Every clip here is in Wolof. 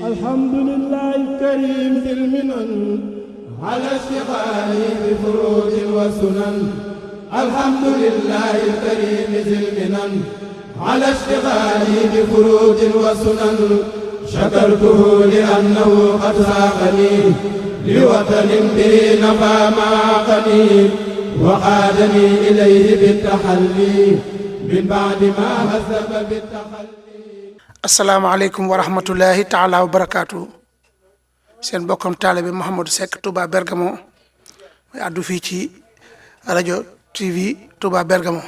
الحمد لله الكريم ذي المنن على اشتغالي بفروض وسنن. الحمد لله الكريم ذي المنن على اشتغالي بفروض وسنن. شكرته لأنه قد ساقني لوطن به نفى ما عقني وقادني إليه بالتحلي من بعد ما هذب بالتخلي. asalaamaaleykum wa rahmatullahi taala wa barakaatu seen bokkam taalibe Mouhamadou Seck Touba Bergamo mooy addu fii ci rajo TV Touba Bergamo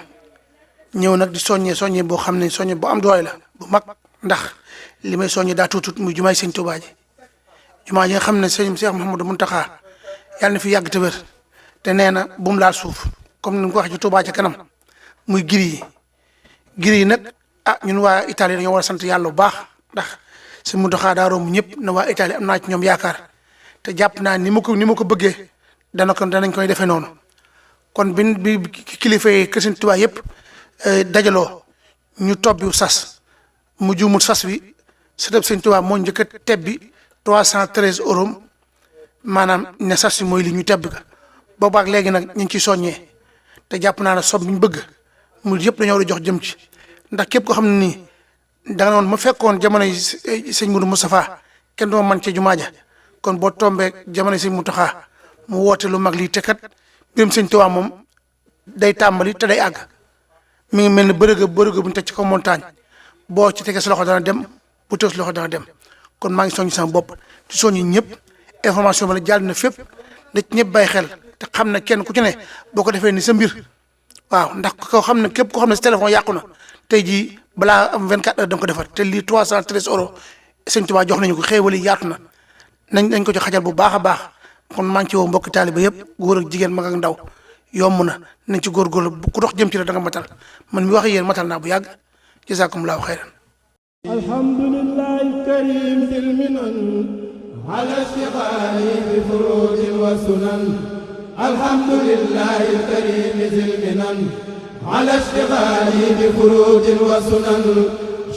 ñëw nag di soññee boo xam ne soññe bu am doole la bu mag ndax li may soññe daa tuutut muy jumaay sëñ Touba ji jumaa ji nga xam ne sëñ Cheikh Mouhamadou Mountakha yàlla na fi yàgg te wér te nee na bu mu laal suuf comme ni nga ko waxee ci Touba ca kanam muy giri yi nag. ñun waa Italie dañoo war a sant yàlla bu baax ndax si mu doxaa daa romb ñëpp na waa Italie am naa ci ñoom yaakaar te jàpp naa ni ma ko bëggee danañ koy defee noonu kon bi kilifa yi kër Sëñ Tuubaa yëpp dajaloo ñu tobbi sas mu juumul sas wi sëtëb Sëñ Tuubaa moo njëkk a tebbi 313 euros maanaam ne sas wi mooy li ñu tebbi ka boobaak léegi nag ñu ngi ciy soññee te jàpp naa ne sob bi ñu bëgg mu yëpp dañoo war a jox jëm ci. ndax képp koo xam ne nii da nga noon ma fekkoon jamono yi sëñ Moudou Moustapha kenn doo man ci jumaa ja kon boo tombee jamono yi sëñ Mountakha mu woote lu mag lii te kat mbirum sëñ Tuubaa moom day tàmbali te day àgg mi ngi mel ni bërëg bu ñu teg ci kaw montagne boo ci tegee sa loxo dana dem bu teg sa loxo dana dem kon maa ngi soññ sama bopp ci soññi ñëpp information bi la jàll na fépp da ci ñëpp bàyyi xel te xam ne kenn ku ci ne boo ko defee ni sa mbir waaw ndax koo xam ne képp koo xam ne sa téléphone yàqu na tey jii balaa am 24 heures da nga ko defar te lii 313 euros sëñ Tuubaa jox nañu ko xéewal yi yaatu na nañ ko jox xajal bu baax a baax kon maa ngi ci woo mbokki taaliba yëpp góor ak jigéen mag ak ndaw yomb na nañ ci góorgóorlu ku dox jëm ci la da nga matal man mi wax yéen matal naa bu yàgg jazaakumullaahu xayran. alhamdulillahi alkarim dil minan ala ishtighali bi furudin wa sunan. alhamdulillahi alkarim dil minan على اشتغالي بفروج وسنن.